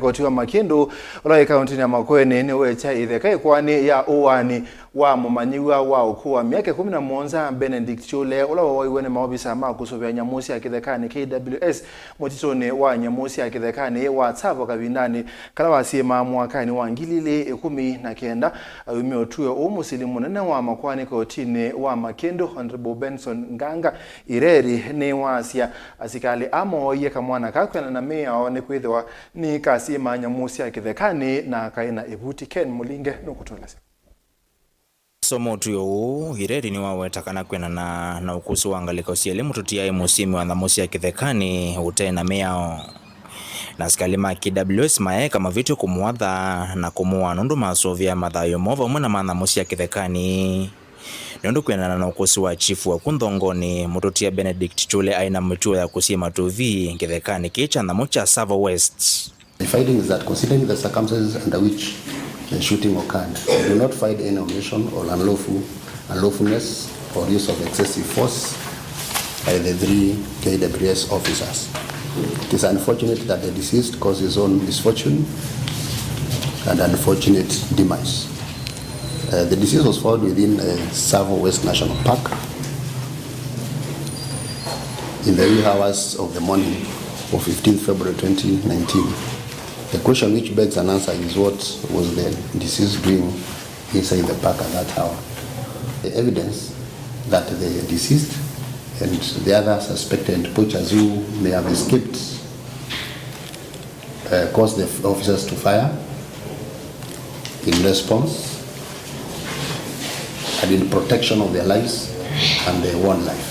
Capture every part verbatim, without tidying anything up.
Koti wa Makĩndũ, ũla wĩ kaũntĩnĩ ya Makueni, nĩwekya ĩtheka ĩkoani ya ũaani wa mũmanyĩw'a wa ũkũũ wa myaka ĩkũmi na mũonza, Benedict Chule, ũla wawoiwe nĩ maovisa ma kũsũvĩa nyamũ sya kĩthekanĩ, K W S, mũtitũnĩ wa nyamũ sya kĩthekanĩ wa Tsavo kavindanĩ kala wasyĩmaa mwakanĩ wa ngili ilĩ ĩkũmi na kenda. Ayumya ũtw'ĩo ũũ, mũsili mũnene wa makoani kotinĩ wa Makĩndũ, Honorable Benson Nganga Ireri, nĩwasya asikalĩ aa mooie kamwana kaa kwĩanana na mĩao nĩkwĩthĩwa nĩkasyĩmaa nyamũ sya kĩthekanĩ na kaĩ na ĩvuti. Ken Mũlinge nũkũtũelesya. Soma ũtw'ĩo ũũ, Ireri nĩwaweta kana kwĩanana na ũkũsĩ wa ngalĩko syelĩ mũtũti aĩ mũsyĩmi wa nyamũ sya kĩthekanĩ ũte na mĩao. Na asikalĩ ma K W S maeka mavĩtyo kũmũatha na kũmũaa nũndũ masũvĩa mathayũ moo vamwe na ma nyamũ sya kĩthekanĩ. Nũndũ kwĩanana na ũkũsĩ wa chifu wa ku Nthongonĩ, mũtũtia Benedict Chule aĩ na mĩtuo ya kũsyĩma tũvi kĩthekanĩ kĩĩ kya nyamũ kya Tsavo West. The finding is that, considering the circumstances under which the shooting occurred, we do not find any omission or unlawful, unlawfulness or use of excessive force by the three K W S officers. It is unfortunate that the deceased caused his own misfortune and unfortunate demise. Uh, the deceased was found within, uh, Tsavo West National Park in the wee hours of the morning of fifteenth February twenty nineteen. The question which begs an answer is, what was the deceased doing inside the park at that hour? The evidence that the deceased and the other suspected poachers who may have escaped, uh, caused the f-, officers to fire in response and in protection of their lives and their own life.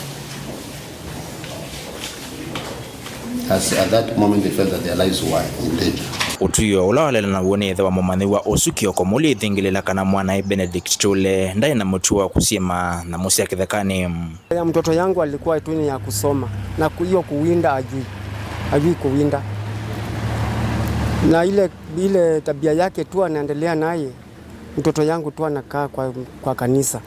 As at that moment they felt that their lives were in danger. Ũtw'ĩo ũla walelana w'o nĩ ĩthe wa mũmanyĩw'a ũsu Kioko Mũli ĩthingĩlĩla kana mwanae Benedict Chule ndaĩ na mũtuo wa kũsyĩma nyamũ sya kĩthekanĩ. Ya mtoto yangu alikuwa tu ni ya kusoma na ku-, hiyo kuwinda ajui, ajui kuwinda, na ile, ile tabia yake tu anaendelea naye. Mtoto yangu tu anakaa kwa, kwa kanisa,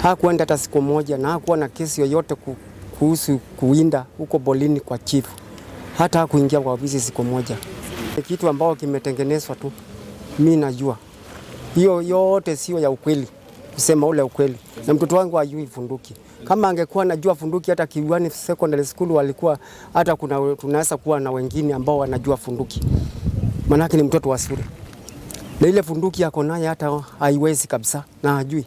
hakuenda hata siku moja, na hakuwa na kesi yoyote ku-, kuhusu kuwinda huko Bolini kwa chief, hata hakuingia kwa ofisi siku moja. Ni kitu ambao kimetengenezwa tu, mi najua hiyo yote sio ya ukweli, kusema ule ukweli, na mtoto wangu hajui bunduki. Kama angekuwa anajua bunduki hata Kiwani Secondary School walikuwa hata kuna, tunaweza kuwa na wengine ambao wanajua bunduki. Manake ni mtoto wa shule. Na ile bunduki ako naye hata haiwezi kabisa na hajui.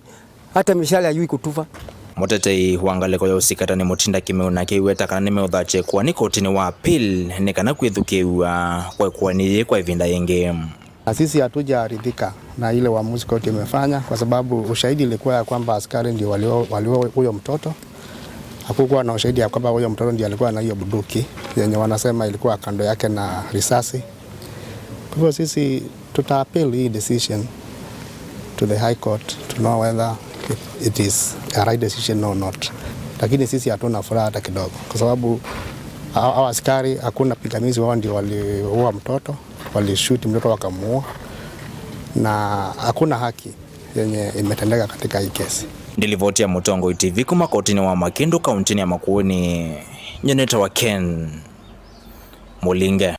Hata mishale hajui kutupa. Mũtetei wa ngalĩko ya ũsikatani Mũtinda Kĩmeu nake aiweta kana nĩmeũthatya ĩkoani kotinĩ wa appeal nĩ kana kwĩthukĩĩw'a kwa ĩkoani yĩĩ kwa ĩvinda yĩngĩ. Na sisi hatujaridhika na ile uamuzi koti imefanya, kwa sababu ushahidi ilikuwa ya kwamba askari ndio walio-, waliua huyo mtoto. Hakukuwa na ushahidi ya kwamba huyo mtoto ndio alikuwa na hiyo bunduki yenye wanasema ilikuwa kando yake na risasi. Kwa hivyo sisi tuta appeal hii decision to the High Court to know whether it, it is a right decision or not. Lakini sisi hatuna furaha hata kidogo, kwa sababu hao, hao askari hakuna pingamizi, wao ndio waliua mtoto. Walishuti mtoto wakamuua, na hakuna haki yenye imetendeka katika hii kesi. Nĩ livoti ya Mũtongoi T V kuma kotini wa Makĩndũ, kauntinĩ ya Makueni, nyie nĩtawa Ken Mũlinge.